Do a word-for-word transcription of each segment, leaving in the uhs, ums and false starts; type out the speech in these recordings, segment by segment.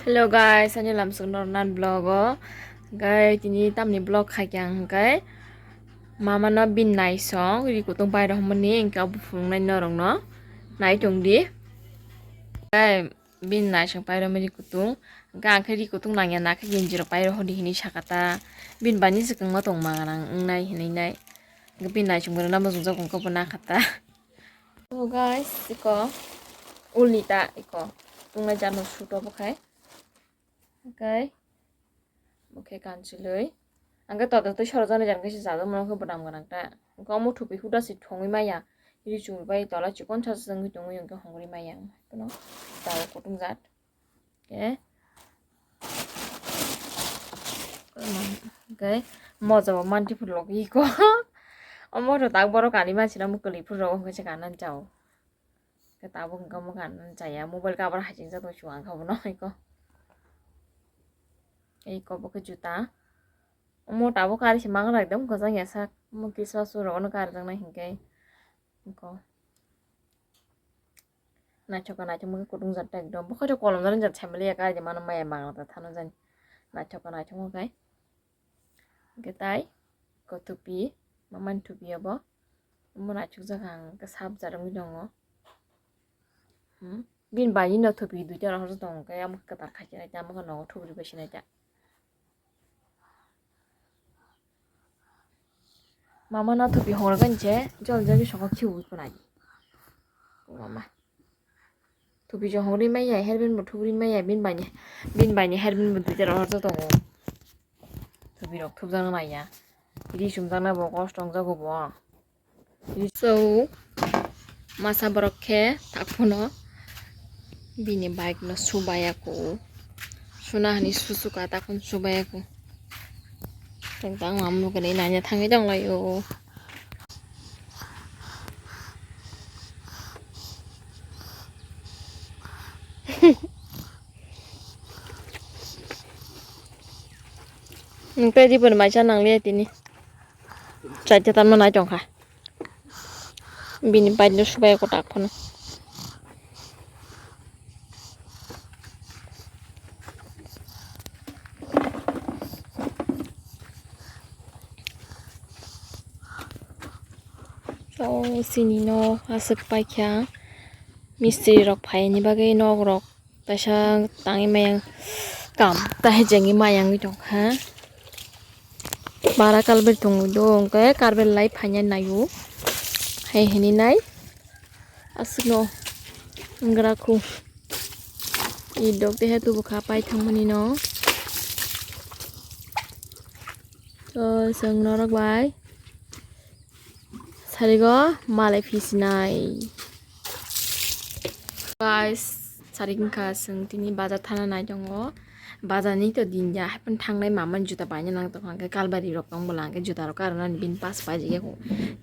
Hello guys, ani lamsok nornan vlog o. Guys, tini tamni vlog khaikha ang hwnkhe mama no bini naisong ri kutung pai rohormani hwnkhe abo phunuknai norok no nai tongdi. Guys, bini naisong pai rohormani ri kutung hwnkhe ang khe ri kutung nangya nakhe ginjiro pai rohordi hinwi sakha ta. Bini bani swkangma tong mangang wngnai hinwi nai. Hwnkhe bini naisong rwna muchungjak hwnkhe bo nakha ta. Oh guys, iko ulni ta iko tungnai jano suto bo khai. Okay. Bo khe kanchilwi. Ang khe toda twi soro jani jan khe se jado mano khe bodam gwnang ta. Ang khe omo thupi huda se thongwi maya. Ri chumui bai tola chikon sa se wngwi tongwi ang khe hongri maya. Kono tawa kutung jat. Khe. Khe moja bo manti phuru logi ko. Omo to tak borok kani mansi na mukuli phuru rogo hwnkhe se kanan chao. Khe tabuk hwnkhe omo kanan chaya. Mobile cover haching jat tong chwng ang khe obono hwnkhe. Iko bo khe juta. Omo tabuk kari se mangra ekdom kwchang ya sak. Omo Christmas o rogo no kari jaknai hwnkhe. Iko. Naithok naithok mokhe kutung jat ekdom. Bo khe kolom jani jat family ya kari mano maya mangla ta thano jani. Naithok naithok mokhe. Hwnkhe tai ko thupi, mamani thupi abo. Omo naithok jak ang khe sap jat wngwi tongo. Hmm. Bini bai no thupi duita rohor tongo khe omo kwtal khai sinai ta, omo khe nogo thubri bai sinai ta. Mama no thupi hwngrwgani se jol jol khe sokha khiui phnai. Mama. Thupi se hwngrwi manya, hairband bo thubri manya, bini bai ni, bini bai ni hairband bo duita rohor tongo. Thupi rok thubjakna manya. Ri chumjakna bo kosto wngjago bo. So, masa borok khe tak phano bini bike no subaya ku. Suna hani susuka tak phano subaya ku. Tang tang mam nugani nanya thangwi tong laio. Nwng tei ribon maisa nangliya tini. Chaita tamo nai tongkha. Bini bike no subai kotak phano. O sini no aswk paikha mistri rok phaini bagwi nok rok. Kaisa tangwi mayang kam ta hejengwi mayangwi tongkha. Bara kalbari tongwi do hwnkhe karbel lai phainai naio. Hai hinwi nai aswkno wngrakhu. I dok tehe tubukha paithangmani no. To chwng norok bai. Sarigo malai phisinai. Guys, sarik wngkha chwng tini bazar thana nai tongo. Bazar ni to din ya, haphano thangnai mama ni juta paina nang tongkha, hwnkhe kalbari rok tong bwla, hwnkhe juta rok karwi nani bini pas paijak ya.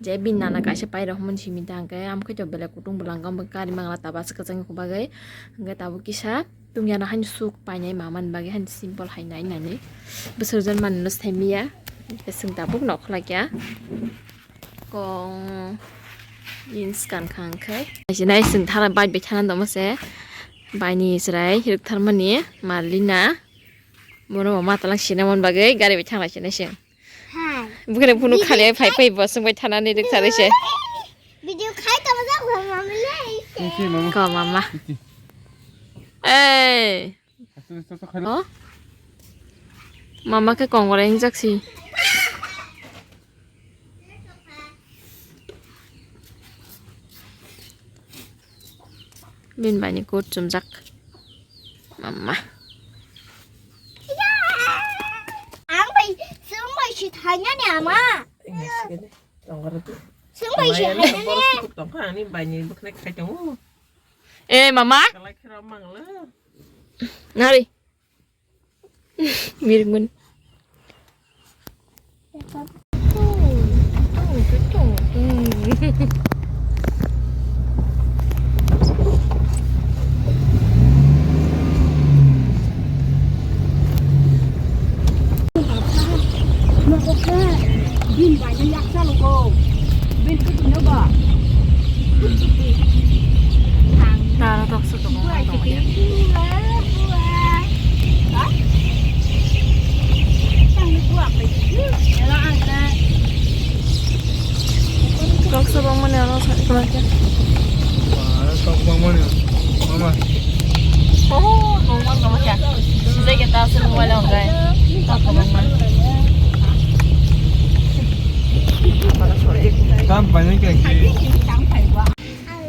Je bini nana kaisa pai rok hwnmani simi ta, hwnkhe amkhai to belai kutung bwla, hwnkhe kari mangla ta bus kwchang ni bagwi, hwnkhe tabuk kisa tungya no haino suk painai mama ni bagwi, haino simple hai nai nani bwswk jon mani no sai miya, hwnkhe chwng tabuk nok khlai kha. Kong jeans kan kha hwnkhe. Nai sini thana bike bai thana tongma se. Bai ni chwrai hirwk tharmani Marlina. Bono bo matalang sina mon bagwi gari bai thangla sina se. Hai. Bukre phunu khali phai phai bo swng bai thanani rwk thari se. Video khai tong jak mama le. Thank you, mama. Ko mama. Thank you. Ei. Oh? Mama khe kongore hingjak si. Bini bai ni coat chumjak. Mama. Ang bai, chwng bai si thanya ni ama. Chwng bai si thanya ni. Tongkha ani bai ni bwkhwnai khai tongo. Eh, mama. Kalai khera mangla. Nari. Mirmon. Tara toksa tongo. Tam painai kaki.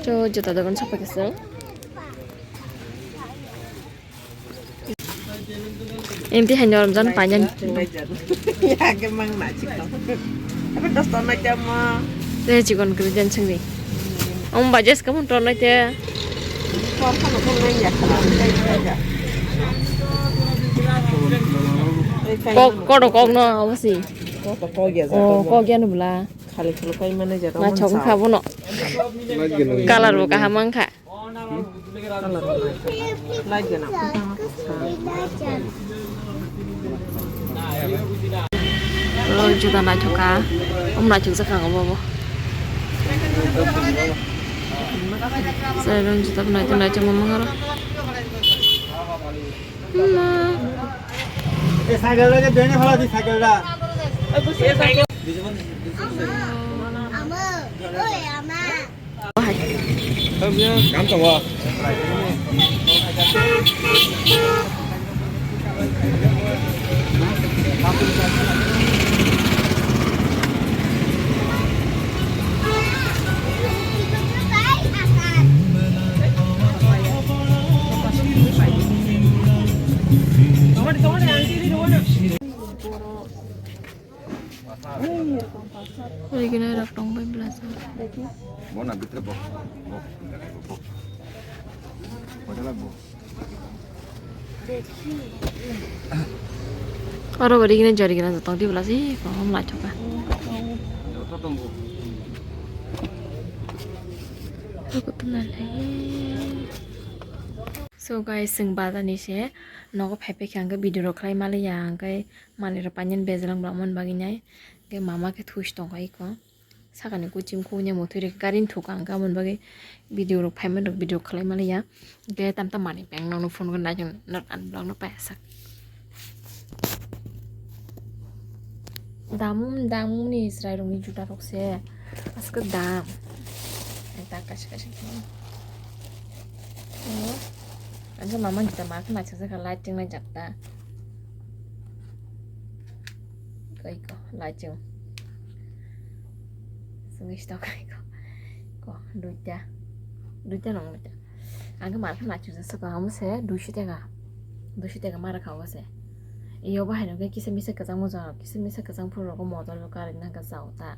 To juta dogan sapa kisa. Inti hai norok jan painani. Ake mang na chikon. Apa dos ton na jama. Te chikon kri jan chengri. Om bajes kamu ton na te. Ton kan kan na ya kan. Kok, kodok kok no, apa sih? Kok kok ya. Oh, kok ya nubla. Khali khali kai mana jata. Na chok kha bono. Color bo kaham wngkha. Light gana. Oh, juda naithoka. Om naithok jakha obo bo. Sai rong juda bo naithok naithok mangaro. Cycle da, cycle da. Ama, oi ama. Original rok tong bai bwlasa. Bona bhitre bo. Bo. Bo. Bo. Oro original jori gana tong di bwlasa, ih, kom lai thoka. Joto tongo. So guys, chwng bazar ni se nogo phai phai khe ang khe video rok khlai maliya, ang khe manwi rok painani bejalang bwlak man bagwi nai. Hwnkhe mama khe thuis tongkha iko. Sakani kuchim khukni mwthwi rwkhe gari ni thuka hwnkhe, aboni bagwi video rok phaimanrok video khlai maliya. Hwnkhe tamta manwi peng nokno phone gwnai chwng not unblock no paiyasak. Damung damungni chwrairokni jutarokse aswk dam. Ang ta kaisa kaisa khe. Oh. Ang khe mama juta ma khe naisajak kha, light chwnglai jak ta. Koi ko, light chwng. Sungwi stok kai ko. Ko, duita. Duita nang duita. Ang khe ma khe naisajak kha, amo se duiso taka. Duiso taka ma rwkha o se. Iyo bahai no khe kisa misa kwchangma jora, kisa misa kwchang phuru rogo motor bo karwi nang khe jao ta.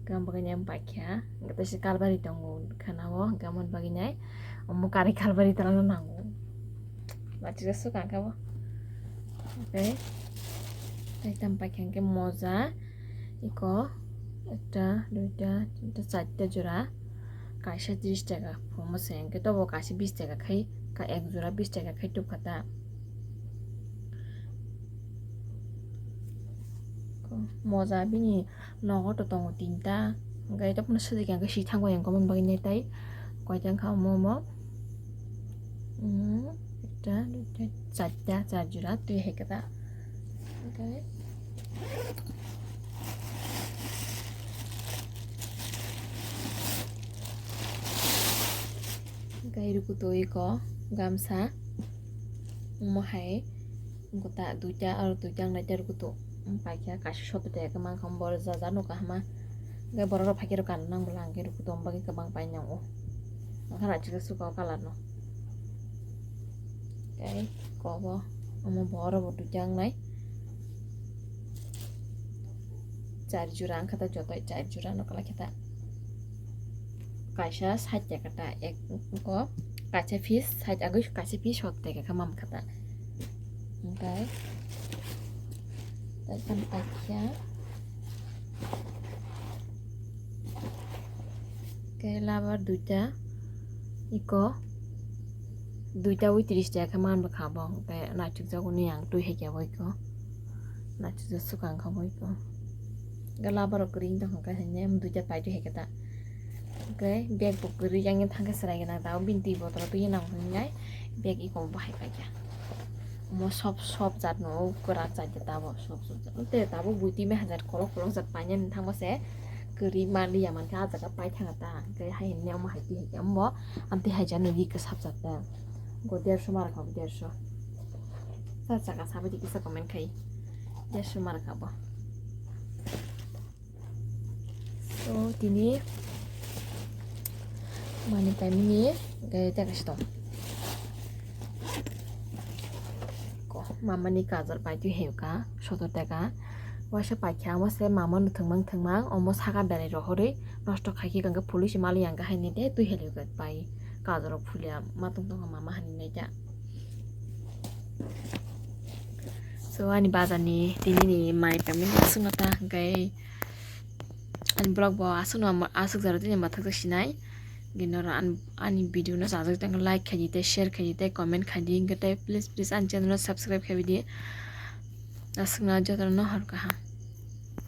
Hwnkhe aboni bagwi nai ang paikha, hwnkhe teisa kalbari tongo khana o, hwnkhe aboni bagwi nai omo karwi kalbari twlangna nango. Naisajak swkang khe bo. Hwnkhe tei tam paikha hwnkhe moja, iko ekta, duita, tinta, charta jora, kaisa tris taka phumo se, hwnkhe tobo kaisa bis taka khai, ka ek jora bis taka khai tubkha ta. Moja bini nogo to tongo tinta, hwnkhe tei phano swdikhe hwnkhe si thango yang komon bagwi nai tai koita wngkha omo omo, ekta, duita, charta, char jora twi hai khe ta. Hwnkhe, hwnkhe rukutu iko gamsa omo hai. Wngkha ta duita, aro duita wngnaita rukutu. Wng paikha kaisa sotro taka khe mankha, borok jaja no kaham ma. Hwnkhe borok rok phaikhe rw kanna nang bwla, hwnkhe rukutu omo bagwi kwbang painani nango. Wngkha naisajak swkang o colour no. Tei kobo omo bo oro bo duita wngnai. Char jora wngkha ta, joto char jora no kwlai khe ta. Kaisa sait taka ta, ek ko kaisa piece sait agwi kaisa piece sot taka khe mam kha ta. Hwnkhe tei tam paikha. Khe labar duita iko. Duita wi tris taka khe man bwkha bo, hwnkhe naithok jago ni ang twi hai khe bo iko. Naithok jak swkang kha bo iko. Hwnkhe labar rok kwrwi wng tongkha khe, hwnkhe duita paitwi hai khe ta. Hwnkhe bag bo kwrwi yang yang thang khe chwrai gwnang, tabuk bini twi bottle o twi nang hwnwi nai bag iko bo hai paikha. Omo sob sob jat no kwrak jat de tabuk sob sob jat. Tei tabuk bui twi mehajat kolok kolok jat painani thangma se kwrwi manliya, mankhe ah jaga paithaka ta. Hwnkhe hai hwnwi omo hai twi hai khe omo amtwi hai jani ri kwsap jat ta. Go derso ma rwkha bo derso. Sa chaka sabai di kisa comment khai. Desu mar kabo. So tini mani taimini gai teka sitom. Ko mamani kajal pai tu heuka sotor teka. Waisa paikha amo se mama no thwngmang thwngmang omo saka belai rohorwi nosto khaikhe gangkhe phulwi se mali yang haini de twi helwi pai kajal rok phulia ma tong tong mama hani naikha. So ani bazar ni tini ni mai payment aswk no ta hwnkhe ani vlog bo aswk no aswk jaro tini mathak jak sinai. Gini oro an- ani video no chajak tong like khaidi tei share khaidi tei comment khaidi hwnkhe tei please please ani channel no subscribe khaidi. Aswk no joto no hor kaham.